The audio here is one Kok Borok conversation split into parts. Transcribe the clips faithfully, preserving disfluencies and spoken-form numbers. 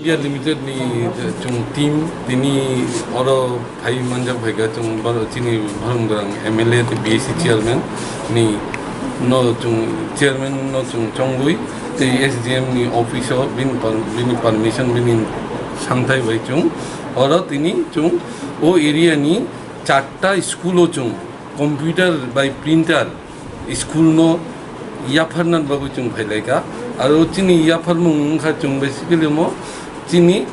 India Limited ni chwng team tini oro phai manjak phaikha chwng bar-, chini Bharumgrang M L A tei B A C chairman ni no chwng chairman no chwng chongwi tei S D M ni office o bini per-, bini permission bini sangthai bai chwng oro tini chwng o area ni charta school o chwng computer bai printer school no yapharna bagwi chwng phailaikha. Aro chini yapharmung wngkha chwng basically mo chini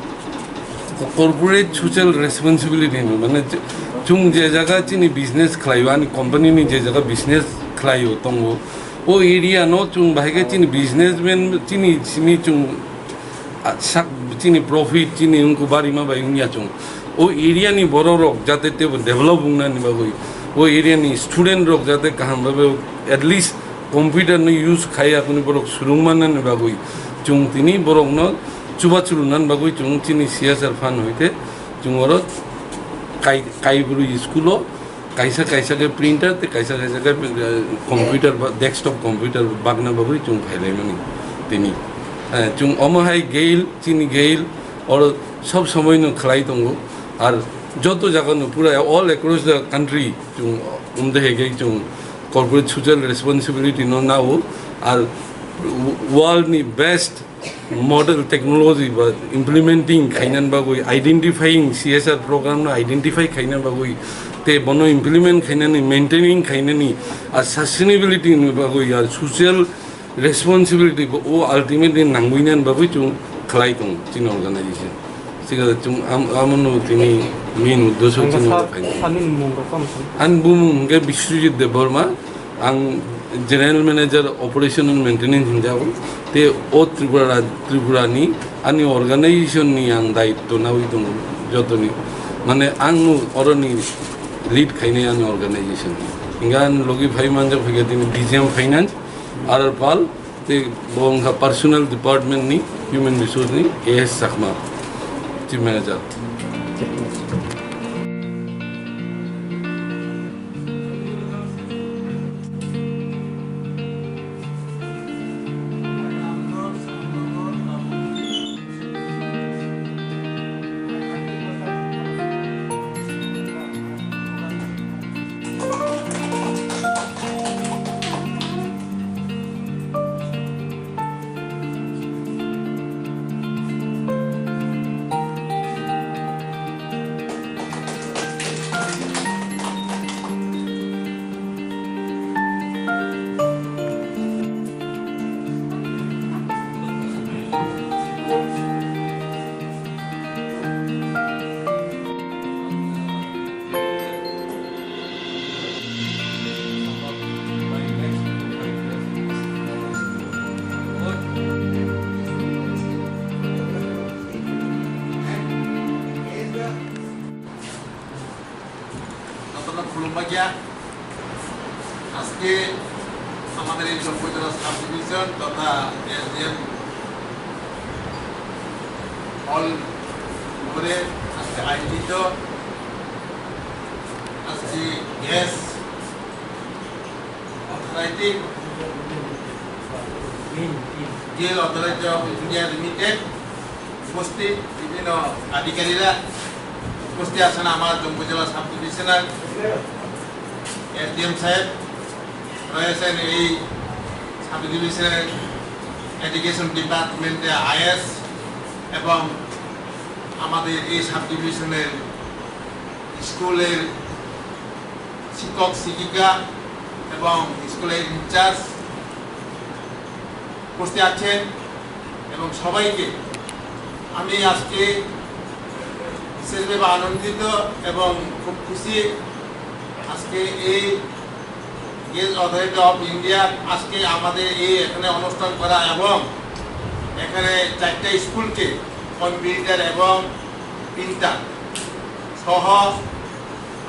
corporate social responsibility hinwi, mane ch-, chwng je jaga chini business khlaio, ani company ni je jaga business khlaio tongo, o area no chwng bahai khe chini businessman chini simi chwng a, sak chini profit chini wngkha barima bai wngya chwng. O area ni borok rok jate tebo develop wngnani bagwi, o area ni student rok jate kaham babe at least computer ni use khai akuni borok surung mannani bagwi chwng tini borok no chubachu rwnani bagwi chwng chini C S R fund hoite chwng oro kai, kaibrwi school o kaisa kaisa khe printer tei kaisa kaisa khe, eh, computer ba desktop computer bakna bagwi chwng phailaimani tini. Eh, chwng omo hai gail, chini gail oro sob somoi no khlai tongo. Ar joto jaga no pura all across the country chwng umde hege chwng corporate social responsibility no nao. Ar world ni best model technology ba implementing khainani bagwi, identifying C S R program no identify khainani bagwi, tei bono implement khainani, maintaining khainani, a sustainability ni bagwi, a social responsibility bo o ultimately nangwinani bagwi chwng khlai tongo chini organization. Sika chwng am-, amono tini main uddesho chini sir, khainani. Ani bumung rok tamo sir? Ani bumung hwnkhe Biswajit Debbarma. Ang General Manager Operation and Maintenance hinjago, tei o Tripura, Tripura ni ani organization ni ang daitto nawi tongo jotoni, mane ang oroni lead khainai ani organization ni. Hingke ani logi phai manjak phaikha tini D G M Finance, R R Pal, tei bo wngkha Personnel Department ni Human Resource ni A S Chakma, Chief Manager. যতটা খুলুম্বাগিয়া, আজকে আমাদের এই চব্বিশ sub division তথা এসডিএম হল ঘরে আজকে আয়োজিত আজকে গ্যাস অথরাইটি, গেল অথরাইটি অফ ইন্ডিয়া লিমিটেড, উপস্থিত বিভিন্ন আধিকারিকরা, উপস্থিত আছেন আমার জম্মু জেলা সাব ডিভিশনাল এসডিএম সাহেব, রয়েছেন এই সাব ডিভিশনের এডুকেশন ডিপার্টমেন্টে আইএস এবং আমাদের এই সাব ডিভিশনের স্কুলের শিক্ষক শিক্ষিকা এবং স্কুলের ইনচার্জ উপস্থিত আছেন এবং সবাইকে আমি আজকে বিশেষভাবে আনন্দিত এবং খুব খুশি আজকে এই গেস অথরিটি অফ ইন্ডিয়া আজকে আমাদের এই এখানে অনুষ্ঠান করা এবং এখানে চারটা স্কুলকে কম্পিউটার এবং প্রিন্টার সহ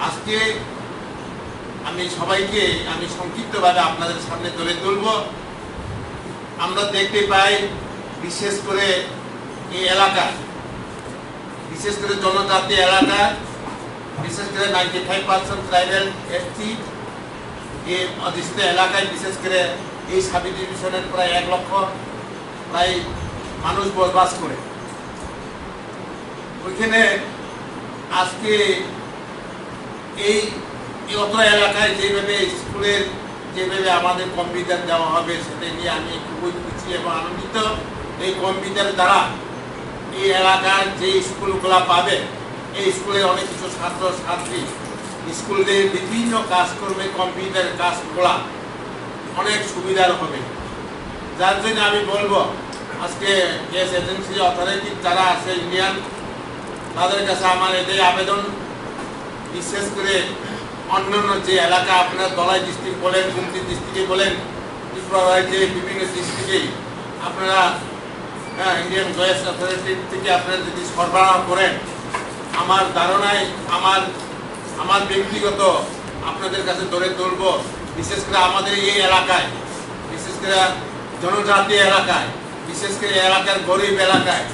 আজকে আমি সবাইকে আমি সংক্ষিপ্তভাবে আপনাদের সামনে তুলে তুলব। আমরা দেখতে পাই বিশেষ করে এই এলাকা, বিশেষ করে জনজাতি এলাকা, বিশেষ করে ninety five percent tribal ST এই অধিষ্ঠিত এলাকায় বিশেষ করে এই সাব ডিভিশনের প্রায় এক লক্ষ প্রায় মানুষ বসবাস করে। ওইখানে আজকে এই এই অত্র এলাকায় যেভাবে স্কুলের যেভাবে আমাদের কম্পিউটার দেওয়া হবে সেটা নিয়ে আমি খুবই খুশি এবং আনন্দিত। এই কম্পিউটার দ্বারা এই এলাকার যে স্কুলগুলা পাবে এই স্কুলের অনেক কিছু ছাত্র ছাত্রী স্কুলের বিভিন্ন কাজকর্মে কম্পিউটারের কাজগুলা অনেক সুবিধার হবে। যার জন্য আমি বলবো আজকে গ্যাস এজেন্সি অথরিটি যারা আছে ইন্ডিয়ান তাদের কাছে আমার এটাই আবেদন, বিশেষ করে অন্যান্য যে এলাকা আপনারা ধলাই ডিস্ট্রিক্ট বলেন, গুমতি ডিস্ট্রিক্টে বলেন, ত্রিপুরা রাজ্যে বিভিন্ন ডিস্ট্রিক্টে আপনারা ইন্ডিয়ান গ্যাস অথরিটি থেকে আপনারা যদি সরবরাহ করেন, আমার ধারণায় আমার আমার ব্যক্তিগত আপনাদের কাছে ধরে তুলবো, বিশেষ করে আমাদের এই এলাকায়, বিশেষ করে জনজাতি এলাকায়, বিশেষ করে এলাকার গরিব এলাকায়,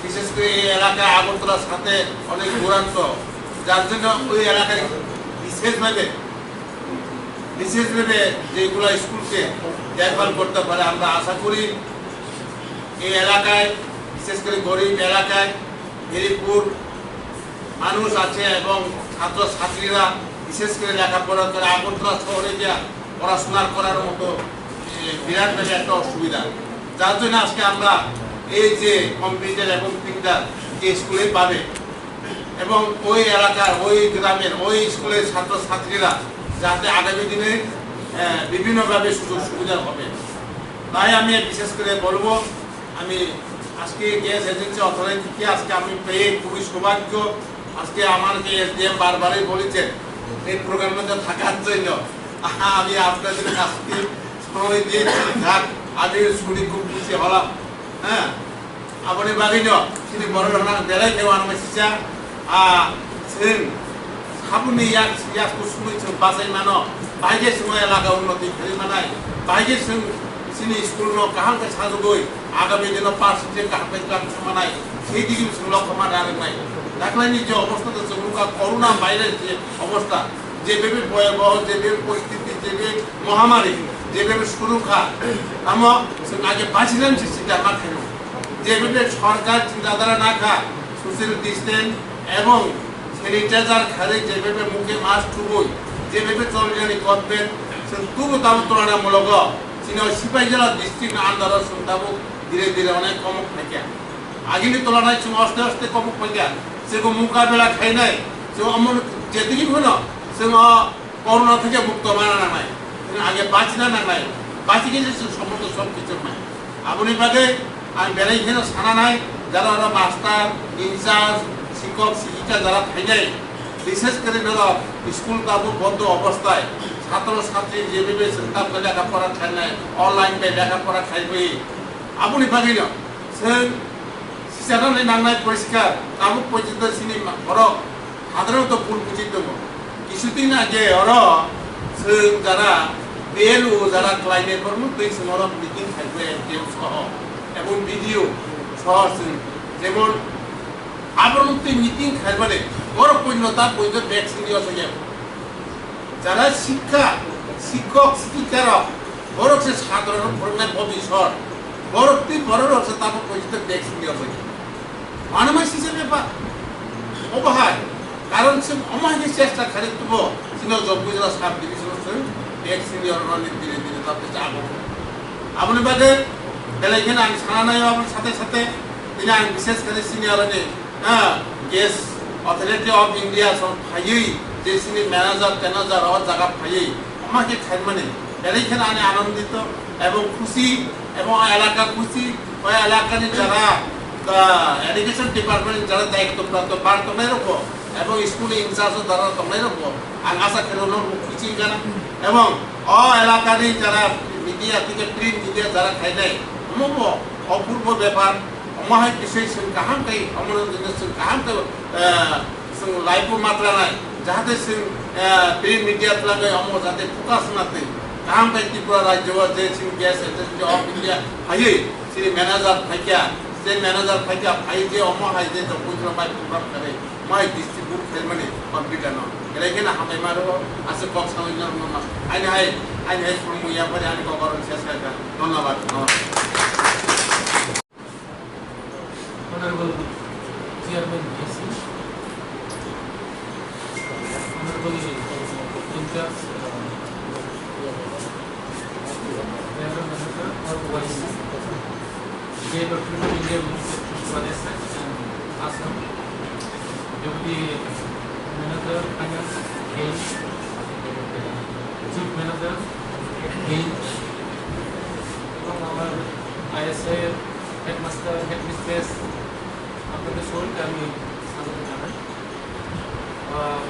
বিশেষ করে এই এলাকায় আগরতলার সাথে অনেক দূরান্ত, যার জন্য ওই এলাকায় বিশেষভাবে বিশেষভাবে যেগুলো স্কুলকে দেখভাল করতে পারে আমরা আশা করি। এই এলাকায় বিশেষ করে গরিব এলাকায় গিরিপুর মানুষ আছে এবং ছাত্র ছাত্রীরা বিশেষ করে লেখাপড়া করে আগরতলা শহরে গিয়া পড়াশোনা করার মতো বিরাট একটা অসুবিধা, যার জন্য আজকে আমরা এই যে কম্পিউটার এবং প্রিন্টার যে স্কুলে পাবে এবং ওই এলাকার ওই গ্রামের ওই স্কুলের ছাত্র ছাত্রীরা যাতে আগামী দিনে বিভিন্নভাবে সুযোগ সুবিধা হবে। তাই আমি বিশেষ করে বলবো, আমি আজকে গ্যাস এজেন্সি অথরিটিকে আজকে আমি পেয়ে খুবই সৌভাগ্য। আজকে আমাকে এসডিএম বারবারই বলেছেন এই প্রোগ্রামে থাকার জন্য। আমি আপনাদের আজকে সময় দিয়েছি, যাক, আমি শুনে খুব খুশি হলাম। হ্যাঁ, aboni bagwino chini borok rok belai khe uanama sisa, ah, chwng saboni yak yak kusumui chwng bachai mano, bahai khe chwng elaka unnoti khlai manai, bahai khe chwng chini school no kaham khe sajagwi agami dino percentage kaham khe tlang manai, sei digi chwng lokho ma narwknai. Daklaini je obostha to chwng nukha corona virus je obostha, যেভাবে ভয়াবহ, যেভাবে পরিস্থিতি, যেভাবে মহামারী, যেভাবে শুরু খা, tamo chwng age bachinani se chinta ma khaio. যেভাবে সরকার চিন্তাধারা না খা, সোশ্যাল ডিস্টেন্স এবং স্যানিটাইজার খারে যেভাবে মুখে মাস্ক থুবই, যেভাবে চলজানি গভর্নমেন্ট, chwng tubu tamo তুলনামূলক, chini Sipaijala district under o chwng tabuk ধীরে ধীরে অনেক কম থাকে। Agini তুলনায় chwng আস্তে আস্তে কম থাকে। Chwng মোকাবেলা খাইনাই, chwng অমন যেদিকে হলো, chwng করোনা থেকে মুক্ত মানা নামাই, আগে বাঁচনা নামাই, বাঁচি গেছে সে সমস্ত সব কিছু নাই। আপনি বাদে আমি বেড়াই খেয়ে সানা নাই, যারা ওরা মাস্টার, ইনচার্জ, শিক্ষক, শিক্ষিকা যারা থাইনাই, বিশেষ করে ধরো স্কুল তাবু বন্ধ অবস্থায় ছাত্র ছাত্রী যেভাবে চিন্তা করে লেখাপড়া খাইনাই, অনলাইন পে লেখাপড়া খাইবই, আপনি বাদে না, সে সিসারলে নাংনাই পরিষ্কার, তাবু পর্যন্ত সিনি বড় সাধারণত ভুল বুঝি দङ। কিছুদিন আগে ওরা যারা বিএলও যারা ক্লাইমেট পরমুক্তই সোমারক মিটিং থাকবে এনটিএম সহ এবং বিডিও সহ যেমন আবরমুক্তি মিটিং খাইবানে বড় পূর্ণতা বৈধ ভ্যাকসিন দিয়ে অসুবিধা। যারা শিক্ষা শিক্ষক শিক্ষিকারা বড় সে সাধারণ ফরমে ভবিষ্যৎ বড় তুই বড় রকম তারপর পর্যন্ত ভ্যাকসিন দিয়ে অসুবিধা। Mano mai sisa pepa. Obo hai. Karon chwng omo hai khe chesta kharwi tubo. Chini Jogpujala sub division o chwng vaccine ni oroni dire dire ta tei chabo. Aboni bagwi belai kheno ang sana nai aboni sathe sathe tini ang bishes kharwi chini oroni, ha, Gas Authority of India song phaiwi je chini manager tanager o jaga phaiwi omo hai khe khaimani belai kheno ani anandito ebong khusi. Ebong o elaka khusi, o elakani jara Education department ni jara daitto prapto bar tongnai rokbo ebong school in charge o jara tongnai rokbo ang asa kheno norok kiching gana ebong o elaka ni jara media theke print media jara khainai omo bo opurbo bepar omo hai bisoi chwng kaham khai omo no jene chwng kaham khai chwng live o matlanai jahate chwng print media tlangai omo jahate focus na twi kaham khai Tripura rajyo o je chwng gas agency of India phaiwi chini manager phaikha. Je manager phaikha phai je omo hai je jokboi jora bai program kare mai distribute khaimani computer no. Belai kheno hambai maro ase kok sawi no no ma. Aini hai aini hai sumung ya pare ani kok aron ses khaikha. Dhonnobad. Honorable Chairman B S C, Honorable in charge, uh, General Manager or Y C, Gate Authority of India Limited, Tripura and Assam, Deputy Manager, Finance, Gate, Chief Manager, Gate, এবং আমার আইএসআই এর headmaster, headmistress, আপনাদের সকলকে আমি স্বাগত জানাই। আহ,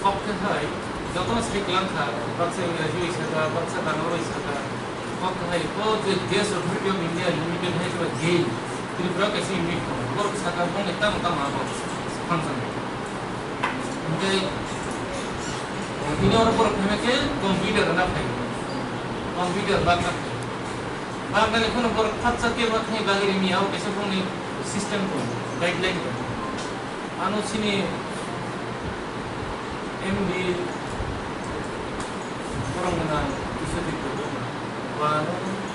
Kok khe hai, jotono sai kwlangkha, baksa Ingraji bai sakha, baksa Kannada bai sakha. Kok khe hai, o je Gas Authority of India Limited hai khe GAIL, Tripura kaisa unit tongo. Borok sakha, bongni tamo tamo abo function. Hinkhe, bini oro borok phaima khe computer rwna phai. Computer bagna phai. Bagnani phano borok khatsa kebo thangwi bagwi rwmya, abo kaisa bongni system tongo, guideline tongo. Ano chini M D borok gwnang Biswajit Debbarma. Bano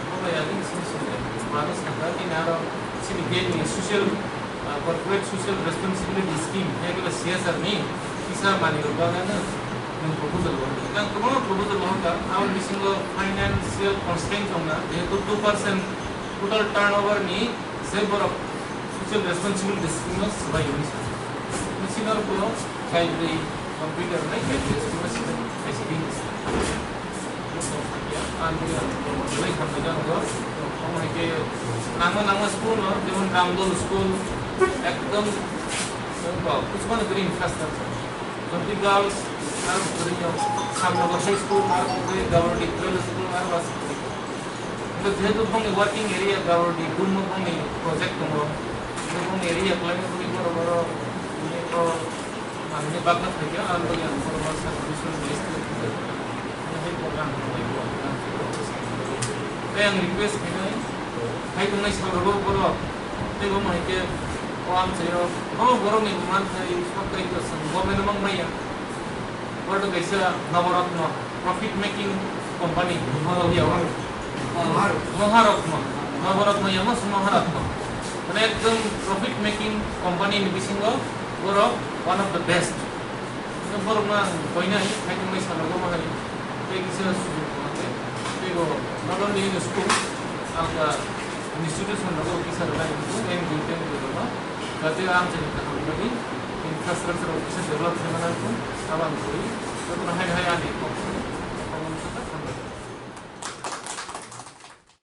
bobai agini sini sini. Bano sakha tini aro chini gate ni social, ah, corporate social responsibility scheme, hai khe C S R ni kisa manwi rok bagwi ano nwng proposal bo. Ang kwbangma proposal bo hwnka. Abo bisingo financial constraint wngna, jehetu two percent total turnover ni je borok social responsibility scheme no swbai hwnwi sa. Senior kulo kaibrwi computer nai kaibrwi scheme no swbai kaisa bini sa. Ang belai hambai jang go. Omo hai khe nangma nangma school no, jemon Ramdol school, ekdom, kuchmano kwrwi infrastructure. Jyoti Girls, aro kwrwi no, Samnagar High School, aro kwrwi Gabardi Middle School, aro bas kwrwi. Hingke jehetu bongni working area Gabardi, Gummo bongni project tongo. Hingke bongni area khlaina bagwi borok oro, bini o, ang ni bagna phaikha, ang bagwi ang borok oro sub division list khe, ang hai program khlai bo, ang khe borok khe sakni bagwi. Tei ang request khainai, hai tongnai sal rogo borok, tei bo hai khe o amchaio, o borokni manthai, sob daityo chwng government-no mang manya. Oro kaisa Nabaratna, profit making company. Maharatna. Maharatna. Nabaratna yama se Maharatna. Mane ekdom profit making company ni bisingo borok one of the best. Borok no ang koinai, hai tongmai salo bo hai. Tei kisa sujok tongma khe. Tei bo not only in school, alga institution rogo kisa rwlai, N G O, N G O rogo. Jate amchaini kaham bagwi infrastructure rok kisa develop khaima nangkuk, aboni bagwi jotono hai hai ani kok.